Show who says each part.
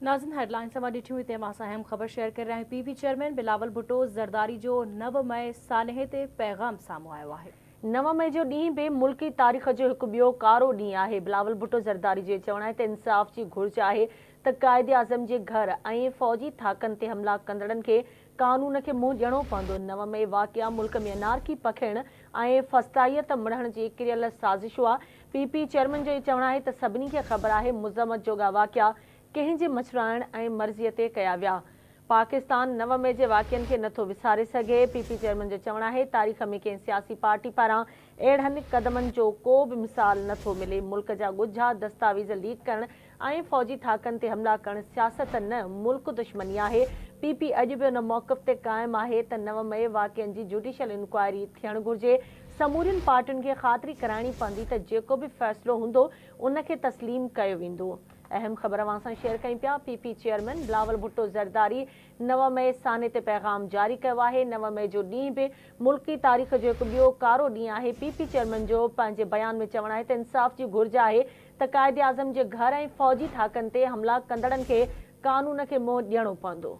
Speaker 1: ناظرين هيڊلائنز اوهان ڏٺيون، هتي اوهان سان اهم خبر شيئر ڪري رهيا آهيون. P P chairman Bilawal Bhutto Zardari جو 9 مئي سانحي تي پيغام سامهون آيو آهي.
Speaker 2: 9 مئي جو ڏينهن به ملڪي تاريخ جو هڪ ٻيو ڪارو ڏينهن آهي. بلاول ڀٽو زرداري جو چوڻ آهي ته انصاف جي گهرج آهي ته قائداعظم جي گهر ۽ فوجي ٿاڪن تي حملا ڪندڙن کي قانون کي منهن ڏيڻو پوندو. 9 مئي واقعا ملڪ ۾ انارڪي پکيڙڻ ۽ فسطائيت مڙهڻ جي ڪريل سازش هئا. پي پي چيئرمين جو چوڻ آهي ته سڀني کي خبر آهي مذمت جوڳا واقعا ڪنهن جي مڇرائڻ ۽ مرضيء تي ڪيا ويا. پاڪستان 9 مئي جي واقعن کي نٿو وساري سگهي. پي پي چيئرمين جو چوڻ آهي تاريخ ۾ ڪنهن سياسي پارٽي پاران اهڙن قدمن جو ڪو به مثال نٿو ملي. ملڪ جا ڳجها دستاويز ليڪ ڪرڻ ۽ فوجي ٿاڪن تي حملا ڪرڻ سياست نه ملڪ دشمني آهي. پي پي اڄ به ان موقف تي قائم آهي ته 9 مئي واقعن جي جوڊيشل انڪوائري ٿيڻ گهرجي. سمورين پارٽين کي خاطري ڪرائڻي پوندي ته جيڪو به فيصلو هوندو ان کي تسليم ڪيو ويندو. اهم خبر اوهان سان شيئر ڪيون پيا. P P chairman Bilawal Bhutto Zardari 9 مئي سانحي تي پيغام جاري ڪيو آهي. 9 مئي جو ڏينهن به ملڪي تاريخ جو هڪ ٻيو ڪارو ڏينهن آهي. پي پي چيئرمين جو پنهنجي بيان ۾ چوڻ آهي ته انصاف جي گهرج آهي ته قائداعظم جي گهر ۽ فوجي ٿاڪن تي حملا ڪندڙن کي قانون کي منهن ڏيڻو پوندو.